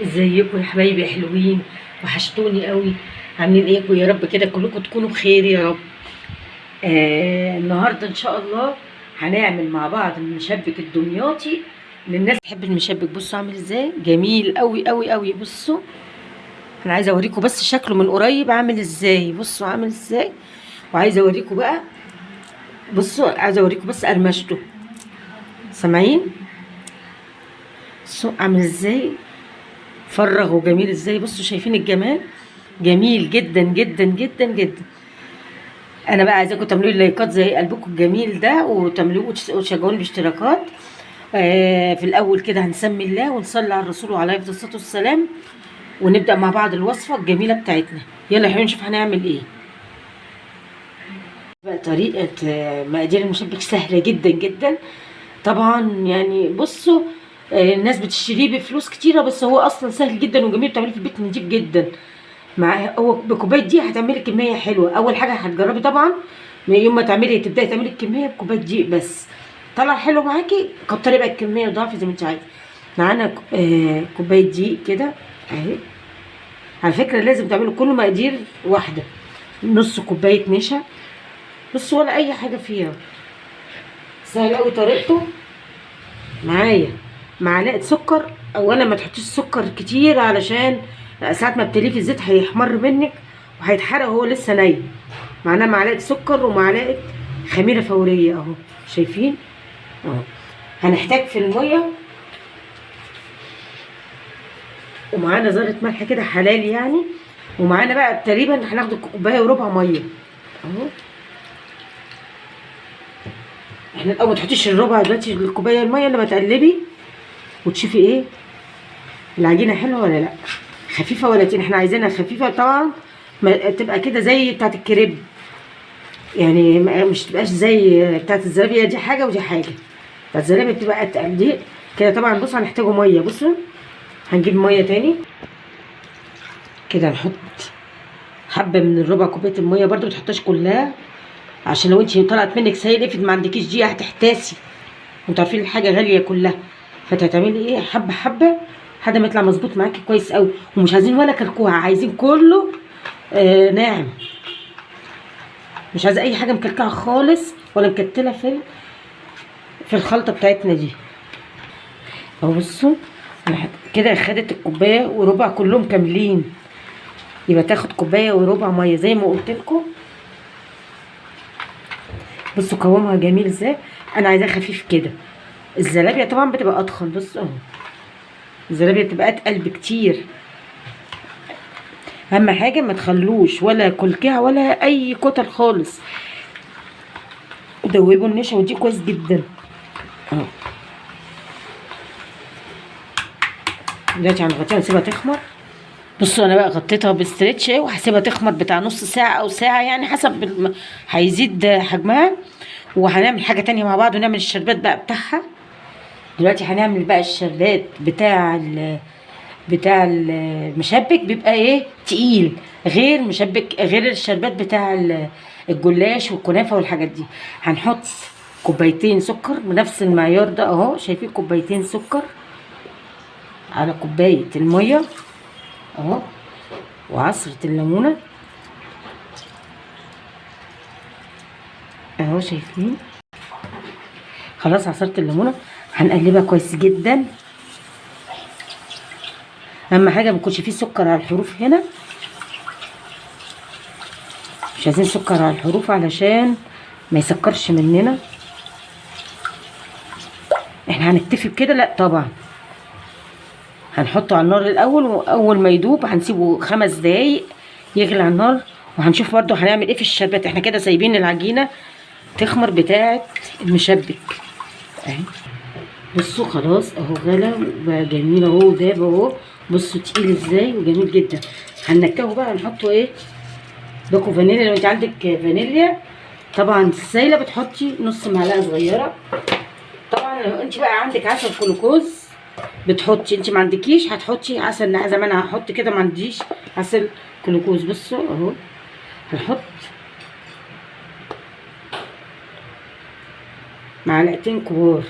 ازيكم يا حبايبي حلوين؟ وحشتوني قوي. عاملين ايه؟ يا رب كده كلكم تكونوا بخير يا رب. النهارده ان شاء الله هنعمل مع بعض المشبك الدمياطي. للناس تحب المشبك. بصوا عامل ازاي، جميل قوي قوي قوي. بصوا انا عايزه اوريكم بس شكله من قريب عامل ازاي. بصوا عامل ازاي، وعايزه اوريكم بقى. بصوا عايزه اوريكم بس قرمشته، سامعين؟ بصوا عامل ازاي، فرغ وجميل ازاي. بصوا شايفين الجمال؟ جميل جدا جدا جدا جدا. انا بقى عايزاكم تعملوا لي لايكات زي قلبكم الجميل ده، وتعملوا وتشجعوني باشتراكات. في الاول كده هنسمي الله ونصلي على الرسول وعليه افضل الصلاة والسلام، ونبدا مع بعض الوصفة الجميلة بتاعتنا. يلا يا حبيبي نشوف هنعمل ايه بقى. طريقه مقادير المشبك سهلة جدا جدا طبعا. يعني بصوا الناس بتشتريه بفلوس كتيرة، بس هو اصلا سهل جدا وجميل، بتعمليه في البيت نضيف جدا. مع هو بكوبايه دي هتعملي كمية حلوة. اول حاجة هتجربي طبعا من يوم ما تعملي، تبداي تعملي الكمية بكوبايه دقيق بس، طلع حلو معاكي كتري بقى الكمية وضعفي زي ما انت عايزه. معانا كوباية دقيق كده اهي. على فكرة لازم تعملوا كل مقادير واحدة. نص كوباية نشا بص، ولا اي حاجة فيها، سهل قوي طريقته. معايا معلقه سكر. اولا ما تحطيش سكر كتير علشان ساعة ما بتليه في الزيت هيحمر منك وهيتحرق وهو لسه ني. معانا معلقه سكر ومعلقة خميره فورية اهو، شايفين اهو. هنحتاج في المية، ومعانا ذره ملح كده حلال يعني، ومعانا بقى تقريبا هناخد كوباية وربع مية اهو. احنا الاول ما تحطيش الربع دلوقتي الكوباية المية، لما تقلبي وتشوفي ايه العجينة حلوة ولا لا، خفيفة ولا تقيلة. احنا عايزينها خفيفة طبعا، ما تبقى كده زي بتاعه الكريب يعني، مش تبقاش زي بتاعه الزلابيه، دي حاجة ودي حاجة. بتاعه الزلابيه بتبقى اتقل دي كده طبعا. بصوا هنحتاجوا مية، بصوا هنجيب مية تاني كده، نحط حبه من الربع كوباية المية برده، ما تحطهاش كلها عشان لو انت طلعت منك سايل افرض ما عندكيش دي هتحتاسي، انتوا عارفين الحاجة غالية كلها. فتعملي ايه حبه حبه لحد ما يطلع مظبوط معاكي كويس قوي. ومش عايزين ولا كلكوعه، عايزين كله ناعم، مش عايزه اي حاجة مكلكعه خالص ولا مكتله في الخلطة بتاعتنا دي اهو. بصوا كده خدت الكوباية وربع كلهم كاملين، يبقى تاخد كوباية وربع مية زي ما قلت لكم. بصوا قوامها جميل ازاي، انا عايزاه خفيف كده. الزلابيه طبعا بتبقى اضخم، بصوا اهو الزلابيه بتبقى اتقل بكتير. اهم حاجة ما تخلوش ولا كلكعه ولا اي كتل خالص. دوبوا النشا ودي كويس جدا اهو. دلوقتي هنغطيها ونسيبها تخمر. بصوا انا بقى غطيتها بستريتش اهي، وهسيبها تخمر بتاع نص ساعة او ساعة يعني حسب هيزيد حجمها. وهنعمل حاجة تانية مع بعض ونعمل الشربات بقى بتاعها. دلوقتي هنعمل بقى الشربات بتاع المشبك، بيبقى ايه تقيل، غير مشبك، غير الشربات بتاع الجلاش والكنافه والحاجات دي. هنحط كوبايتين سكر بنفس المعيار ده اهو، شايفين؟ كوبايتين سكر على كوباية المية اهو، وعصره الليمونه اهو، شايفين؟ خلاص عصرة الليمونه هنقلبها كويس جدا. اهم حاجة ما يكونش فيه سكر على الحروف هنا، مش عايزين سكر على الحروف علشان ما يسكرش مننا. احنا هنكتفي بكده؟ لا طبعا، هنحطه على النار الاول، واول ما يدوب هنسيبه 5 دقايق يغلي على النار، وهنشوف برضو هنعمل ايه في الشربات. احنا كده سايبين العجينة تخمر بتاعه المشبك اهي. بصوا خلاص اهو غلى وبقى جميل اهو، داب اهو. بصوا تقيل ازاي وجميل جدا. هننكهه بقى، نحطه ايه؟ باكو فانيليا. لو انت عندك فانيليا طبعا السايله بتحطي نص معلقه صغيرة. طبعا لو انت بقى عندك عسل كلوكوز بتحطي، انت ما عندكيش هتحطي عسل زي ما انا هحط كده، ما عنديش عسل كلوكوز. بصوا اهو هنحط معلقتين كبار،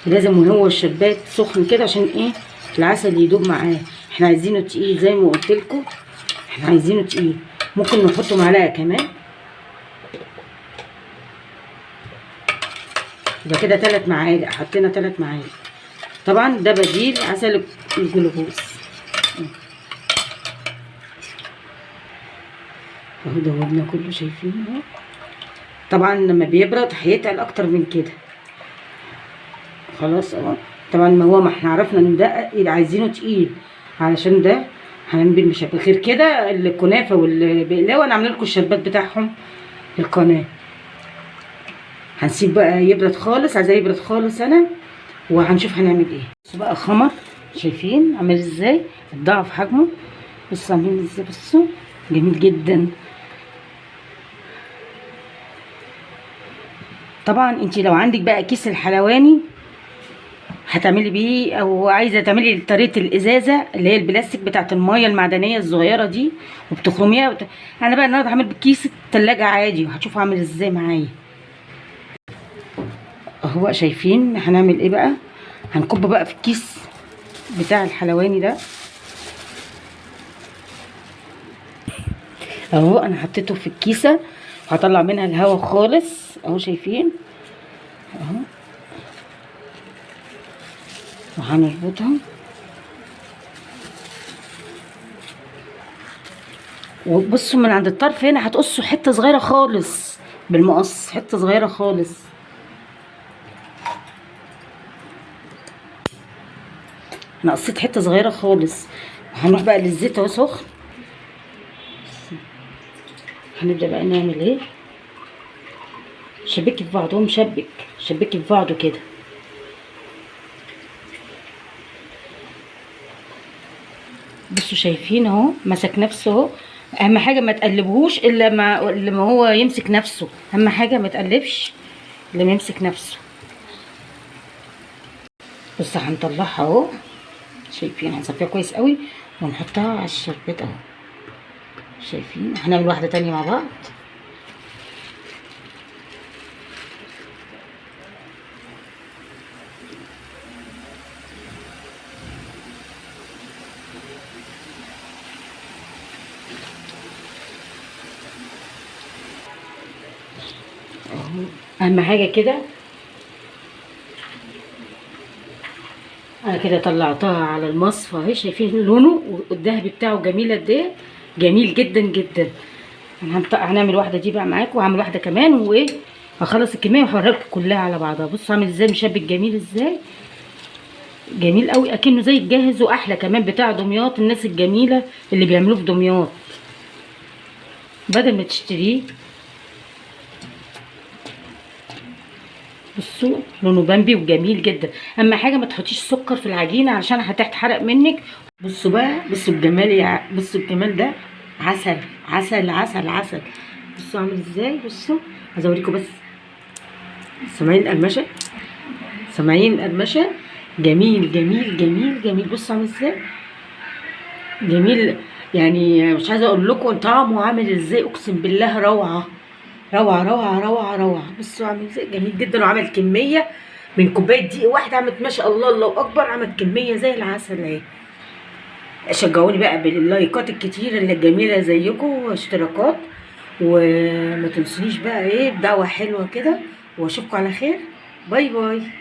لازم وهو الشربات سخن كده عشان ايه العسل يدوب معاه. احنا عايزينه تقيل زي ما قلت لكم، احنا عايزينه تقيل. ممكن نحطه معلقه كمان، يبقى كده 3 معالق، حطينا 3 معالق. طبعا ده بديل عسل الجلوكوز اهو. دوبنا كله، شايفين اهو. طبعا لما بيبرد هيتقل اكتر من كده. خلاص اهو. طبعا ما هو ما احنا عرفنا ان ده عايزينه تقيل، علشان ده هنعمل بيه المشبك. غير كده الكنافه والبقلاوه انا عامله لكم الشربات بتاعهم في القناة. هنسيب بقى يبرد خالص، عايزاه يبرد خالص انا، وهنشوف هنعمل ايه. بصوا بقى خمر، شايفين عامل ازاي، اتضاعف حجمه. بصوا عاملين ازاي، بصوا جميل جدا. طبعا انت لو عندك بقى كيس الحلواني هتعملي بيه، او عايزه تعملي طريقه الازازه اللي هي البلاستيك بتاعه المية المعدنية الصغيرة دي وبتخرميها انا بقى النهارده هعمل بكيس التلاجة عادي، وهتشوفوا عامل ازاي معايا اهو. بقى شايفين هنعمل ايه بقى؟ هنكب بقى في الكيس بتاع الحلواني ده اهو. انا حطيته في الكيسة وهطلع منها الهواء خالص اهو، شايفين اهو. وهنربطها، وبصوا من عند الطرف هنا هتقصوا حتة صغيرة خالص بالمقص، حتة صغيرة خالص. انا قصيت حتة صغيرة خالص. وهنروح بقى للزيت اهو سخن. هنبدا بقى نعمل ايه؟ شبكي في بعضهم، شبكي في بعضه كده. بصوا شايفين اهو مسك نفسه اهو. اهم حاجة ما تقلبهوش الا ما هو يمسك نفسه. اهم حاجة ما تقلبش الا ما يمسك نفسه. بصوا هنطلعها اهو، شايفين هنصفيها كويس قوي ونحطها على الشربات اهو. شايفين هنعمل واحدة تانية مع بعض. اهم حاجة كده انا كده طلعتها على المصفى اهي، شايفين لونه والذهبي بتاعه جميل قد ايه، جميل جدا جدا. هنعمل واحدة دي بقى معاكم، وهعمل واحدة كمان، وايه هخلص الكمية وهوريها لكم كلها على بعضها. بصوا عامل ازاي مشبك جميل ازاي، جميل قوي، اكنه زي الجاهز واحلى كمان بتاع دمياط، الناس الجميلة اللي بيعملوه في دمياط بدل ما تشتريه. بصوا لونه بامبي وجميل جدا. اما حاجة ما تحطيش سكر في العجينة علشان هتتحرق منك. بصوا بقى، بصوا الجمال، بصوا الجمال ده، عسل عسل عسل عسل. بصوا عامل ازاي. بصوا عايزه اوريكم بس، سامعين القرمشه؟ سامعين القرمشه؟ جميل جميل جميل جميل. بصوا عامل ازاي جميل، يعني مش عايزه اقول لكم طعمه عامل ازاي، اقسم بالله روعه روعه روعه روعه روعه. بصوا عامل ازاي جميل جدا، وعمل كمية من كوباية دقيق واحدة، عملت ما شاء الله الله اكبر، عملت كمية زي العسل اهي. شجعوني بقى باللايكات الكتير اللي الجميلة زيكم واشتراكات، وما تنسونيش بقى ايه بدعوة حلوة كده، واشوفكم على خير. bye bye.